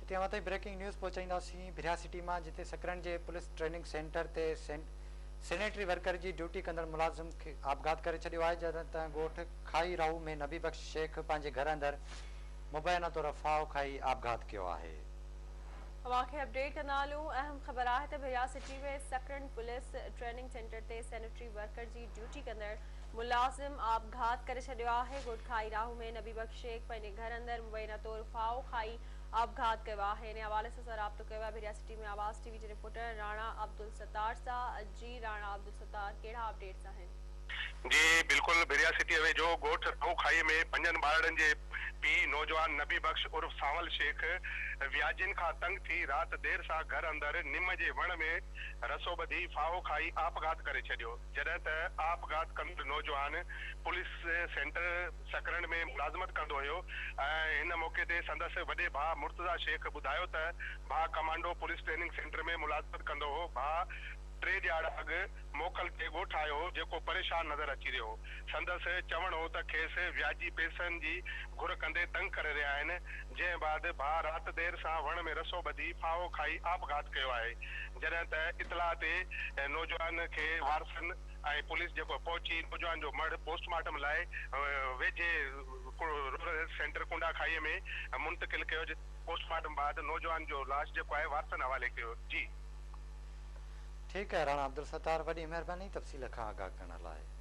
هتي اوهان تائين بريڪنگ نيوز پهچائينداسين ڀريا سٽي مان جتي سڪرنڊ جي پوليس ٽريننگ سينٽر تي سينيٽري ورڪر جي ڊيوٽي ڪندڙ ملازم کي آپگهات ڪري ڇڏيو آهي جڏهن ته ڳوٺ کائي راهو ۾ نبي بخش شيخ پنهنجي گهر اندر مبينا طور ڦاهو کائي آپگهات ڪيو آهي. اوهان کي اپڊيٽ ڪندا هلون اهم خبر آهي ته Bhiria city ۾ Sakrand police training centre تي سينيٽري ورڪر جي ڊيوٽي ڪندڙ ملازم آپگهات ڪري ڇڏيو آهي ڳوٺ کائي راهو ۾ نبي بخش شيخ پنهنجي گهر اندر مبينا طور ڦاهو کائي آپگهات ڪيو آهي انهي حوالي سان اسان رابطو ڪيو آهي ڀريا سٽي ۾ آواز ٽي وي جي رپورٽر راڻا عبدالستار سان جي راڻا عبدالستار ڪهڙا اپڊيٽس آهن. جي بلڪل ڀريا سٽي ويجهو ڳوٺ رهو کائي ۾ پنجن ٻارڙن جي پيء نوجوان نبي بخش عرف سانول شيخ وياجين کان تنگ ٿي رات دير سان گهر اندر نم جي وڻ ۾ رسو ٻڌي ڦاهو کائي آپگهات ڪري ڇڏيو جڏهن ته آپگهات ڪندڙ نوجوان پوليس سينٽر سڪرنڊ ۾ ملازمت ڪندو هيو ۽ ان موقعي تي سندس وڏي ڀاء مرتضيٰ شيخ ٻڌايو ته ڀاء ڪمانڊو پوليس ٽريننگ سينٽر ۾ ملازمت ڪندو هو، ڀاء ٽي ڏهاڙا اڳ موڪل تي ڳوٺ آيو هو جيڪو پريشان نظر اچي رهيو هو، سندس چوڻ هو ته کيس وياجي پئسن جي گهر ڪندي تنگ ڪري رهيا آهن، جنهن بعد ڀاء رات دير سان وڻ ۾ رسو ٻڌي ڦاهو کائي آپگهات ڪيو آهي، جڏهن ته اطلاع تي نوجوان کي وارثن. ۽ پوليس جيڪو پهچي نوجوان جو مڙهه پوسٽ مارٽم لاء ويجهي رورل هيلٿ سينٽر ڪنڊا کائي ۾ منتقل ڪيو جتي پوسٽ مارٽم بعد نوجوان جو لاش جيڪو آهي وارثن حوالي ڪيو جي. ٺيڪ آهي راڻا عبدالستار وڏي مهرباني تفصيل کان آگاهه ڪرڻ لاء.